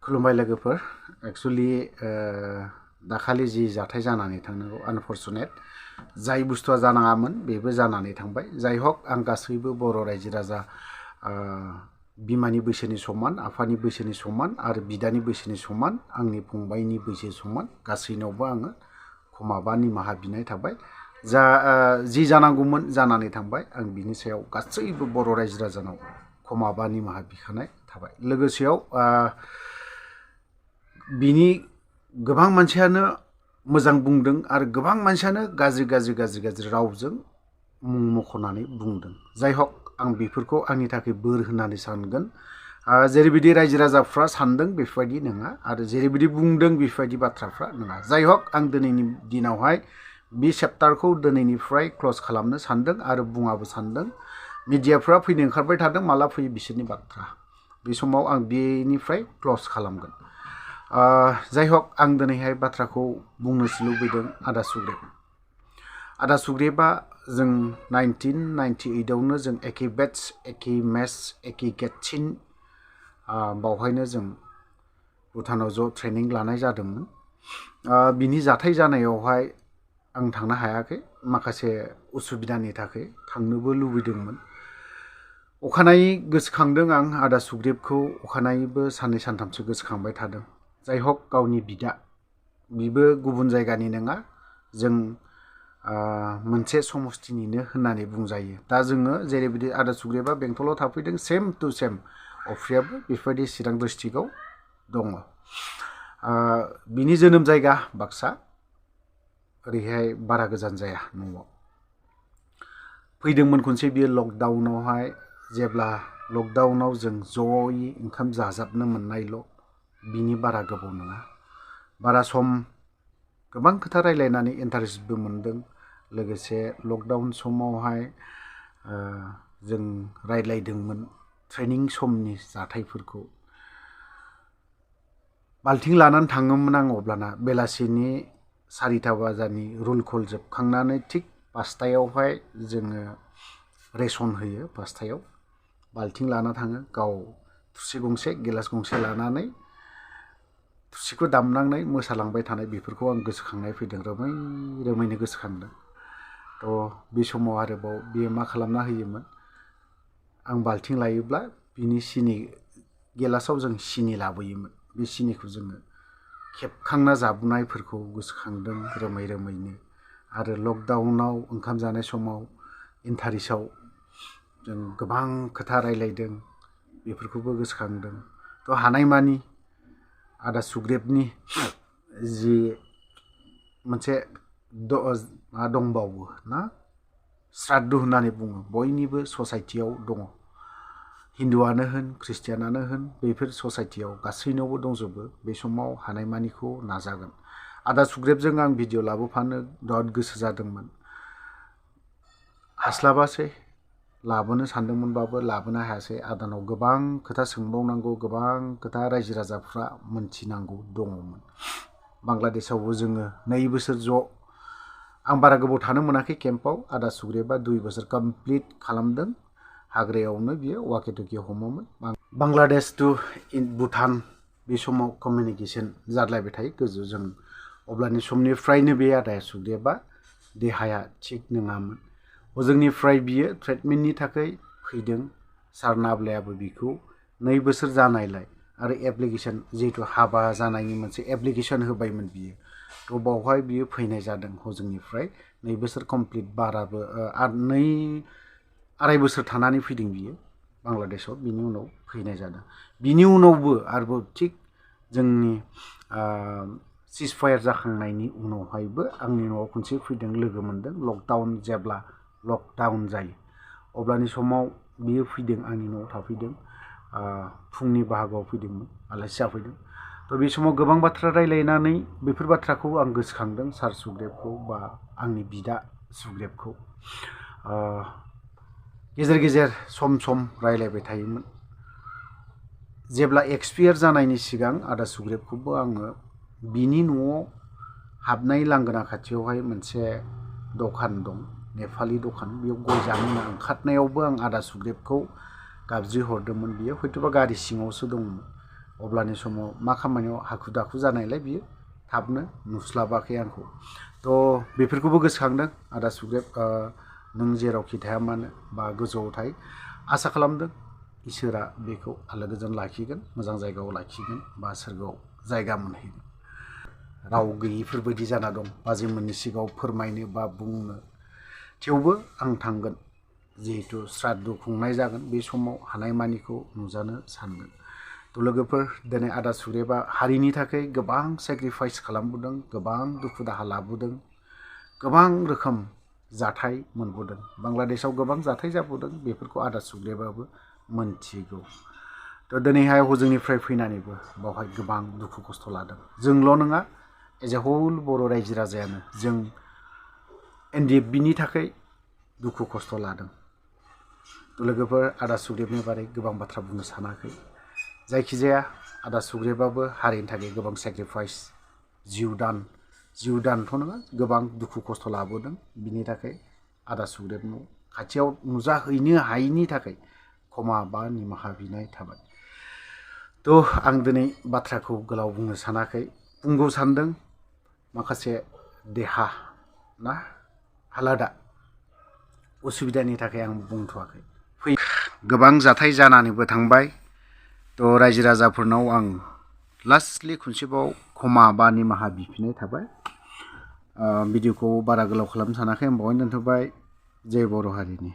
खुलुमबाय लोगोफोर एक्चुअली दाखालि जि जाथाय जानानै थांनांगौ अनफर्चुनेट जाय बुस्थुआ जानाङामोन बेबो जानानै थांबाय जाय हक आं गासैबो बर' रायजो राजा बिमानि बैसोनि समान आफानि बैसोनि समान आरो बिदानि बैसोनि समान आंनि फंबायनि बैसो समान गासैनावबो आङो खमाबा निमाहा बिनाय थाबाय जि जानांगौमोन जानानै थांबाय आं बिनि सायाव गासैबो बर' रायजो राजानाव खमाबा निमाहा बिखानाय थाबाय लोगोसेयाव बिनि गोबां मानसियानो मोजां बुंदों आरो गोबां मानसियानो गाज्रि रावजों मुं मख'नानै बुंदों जाय हक आं बेफोरखौ आंनि थाखाय बोर होननानै सानगोन जेरैबायदि रायजो राजाफ्रा सानदों बेफोरबायदि नङा आरो जेरैबायदि बुंदों बेफोरबायदि बाथ्राफ्रा नङा जाय हक आं दिनैनि दिनावहाय बे चेप्टारखौ दिनैनिफ्राय क्लोज खालामनो सानदों आरो बुङाबो सानदों मिडियाफ्रा फैनो ओंखारबाय थादों माला फैयो बिसोरनि बाथ्रा बे समाव आं बेनिफ्राय क्लोज खालामगोन जाय हक आं दिनैहाय बाथ्राखौ बुंनोसो लुबैदों आदा सुग्रेबा जों 1998 आवनो जों एखे बेट्स एखे मेच एखे गेटसिन बावहायनो जों भुटानाव ज' ट्रेनिं लानाय जादोंमोन बिनि जाथाय जानायावहाय आं थांनो हायाखै माखासे उसुबिदानि थाखाय थांनोबो लुबैदोंमोन अखानायै गोसोखांदों आं आदा सुग्रेबखौ अखानायैबो साननै सानथामसो गोसोखांबाय थादों जाय हक गावनि बिदा बिबो गुबुन जायगानि नङा जों मोनसे समस्थिनिनो होननानै बुंजायो दा जोङो जेरैबायदि आदा सुग्रेबा बेंटलाव थाफैदों सेम टु सेम अफ्रियाबो बेफोरबायदि चिरां डिस्ट्रिक्टआव दङ बिनि जोनोम जायगा बाक्सा ओरैहाय बारा गोजान जाया न'आव फैदोंमोन खनसे बियो लकडाउनावहाय जेब्ला लकडाउनाव जों ज'यै ओंखाम जाजाबनो मोननायल' बिनि बारा गोबाव नङा बारा सम गोबां खोथा रायलायनानै इन्टारेस्टबो मोनदों लोगोसे लकडाउन समावहाय जों रायलायदोंमोन ट्रेनिं समनि जाथायफोरखौ बाल्थिं लानानै थाङोमोन आं अब्लाना बेलासिनि 4टा बाजारनि रुल कल जोबखांनानै थिग 5टायावहाय जोङो रेसन होयो 5टायाव बाल्थिं लाना थाङो गाव थुरसि गंसे गिलास गंसे लानानै थुरसिखौ दामनानै मोसालांबाय थानाय बेफोरखौ आं गोसोखांनाय फैदों रोमैनो गोसोखांदों थ' बे समाव आरोबाव बियो मा खालामना होयोमोन आं बाल्थिं लायोब्ला बिनि सिनि गिलासाव जों सिनि लाबोयोमोन बे सिनिखौ जोङो खेबखांना जाबोनायफोरखौ गोसोखांदों रोमैनो आरो लकडाउनाव ओंखाम जानाय समाव इन्टारेस्टआव जों गोबां खोथा रायलायदों बेफोरखौबो गोसोखांदों थ' हानायमानि आदा सुग्रेबनि जि मोनसे दंबावो ना श्राद्ध होननानै बुङो बयनिबो ससाइटियाव दङ हिन्दुआनो होन ख्रिस्टियानानो होन बेफोर ससाइटियाव गासैनावबो दंजोबो बे समाव हानायमानिखौ नाजागोन आदा सुग्रेबजों आं भिडिअ लाबोफानो बिराद गोसो जादोंमोन हास्लाबासै लाबोनो सानदोंमोनबाबो लाबोनो हायासै आदानाव गोबां खोथा सोंबावनांगौ गोबां खोथा रायजो राजाफ्रा मोनथिनांगौ दङमोन बांलादेशआवबो जोङो 2 बोसोर ज' आं बारा गोबाव थानो मोनाखै केम्पआव आदा सुग्रेबा 2 बोसोर कमप्लिट खालामदों हाग्रायावनो बियो वाकि टकि हमोमोन बांलादेश टु भुटान बे समाव कमिउनिकेशन जालायबाय थायो गोजौजों अब्लानि समनिफ्रायनो बे आदा सुग्रेबा देहाया थिग नङामोन जोंनिफ्राय बियो ट्रिटमेन्टनि थाखाय फैदों सार नाब्लायाबो बिखौ 2 बोसोर जानायलाय आरो एप्लिकेशन जिहेतु हाबा जानायनि मोनसे एप्लिकेशन होबायमोन बियो थ' बावहाय बियो फैनाय जादों हजोंनिफ्राय 2 बोसोर कमप्लिट बाराबो 2.5 बोसोर थानानै फैदों बियो बांलादेशआव बिनि उनाव फैनाय जादों बिनि उनावबो आरोबाव थिग जोंनि सिजफायार जाखांनायनि उनावहायबो आंनि न'आव खनसे फैदों लोगो मोनदों लकडाउन जेब्ला लकडाउन जायो अब्लानि समाव बियो फैदों आंनि न'आव थाफैदों फुंनि बाहागोआव फैदोंमोन आलासि जाफैदों थ' बे समाव गोबां बाथ्रा रायलायनानै बेफोर बाथ्राखौ आं गोसोखांदों सार सुग्रेबखौ बा आंनि बिदा सुग्रेबखौ गेजेर गेजेर सम रायलायबाय थायोमोन जेब्ला एक्सपायार जानायनि सिगां आदा सुग्रेबखौबो आङो बिनि न'आव हाबनाय लांगोना खाथियावहाय मोनसे दखान दं नेपालि दखान बेयाव गय जानो ओंखारनायावबो आं आदा सुग्रेबखौ गाबज्रि हरदोंमोन बियो हयथ'बा गारि सिङावसो दंमोन अब्लानि समाव मा खामानियाव हाखु दाखु जानायलाय बियो थाबनो नुस्लाबाखै आंखौ। थ' बेफोरखौबो गोसोखांदों आदा सुग्रेब, नों जेरावखि थाया मानो बा गोजौआव थायो, आसा खालामदों इसोरा बेखौ आलो गोजोन लाखिगोन, मोजां जायगायाव लाखिगोन बा सोरगोआव जायगा मोनहैगोन। राव गैयिफोरबायदि जाना दं बाजैमोननि सिगाङाव फोरमायनो बा बुंनो, थेवबो आं थांगोन। जिहेतु श्राद्ध खुंनाय जागोन बे समाव हानायमानिखौ नुजानो सानगोन। थ' लोगोफोर, दिनै आदा सुग्रेबा हारिनि थाखाय गोबां सेक्रिफाइस खालामबोदों, गोबां दुखु दाहा लाबोदों, गोबां रोखोम जाथाय मोनबोदों। बांलादेशआव गोबां जाथाय जाबोदों, बेफोरखौ आदा सुग्रेबाबो मोनथिगौ। थ' दिनैहाय हजोंनिफ्राय फैनानैबो बावहाय गोबां दुखु खस्थ' लादों। जोंल' नङा, एज ए हल बर' रायजो राजायानो जों NDFBनि थाखाय दुखु खस्थ' लादों। लोगोफोर, आदा सुग्रेबनि बारै गोबां बाथ्रा बुंनो सानाखै। जायखिजाया आदा सुग्रेबाबो हारिनि थाखाय गोबां सेक्रिफाइस, जिउ दानथ' नङा, गोबां दुखु खस्थ' लाबोदों। बिनि थाखाय आदा सुग्रेबनाव खाथियाव नुजाहैनो हायैनि थाखाय क्षमा बा निमाहा बिनाय थाबाय। थ' आं दिनै बाथ्राखौ गोलाव बुंनो सानाखै, बुंगौ सानदों। माखासे देहा ना हालादा उसुबिदानि थाखाय आं बुंथ'वाखै। गोबां जाथाय जानानैबो थांबाय। थ' रायजो राजाफोरनाव आं लास्टलि खनसेबाव क्षमा बा निमाहा बिफिननाय थाबाय। भिडिअखौ बारा गोलाव खालामनो सानाखै, आं बावहायनो दोनथ'बाय। जय बर' हारिनि।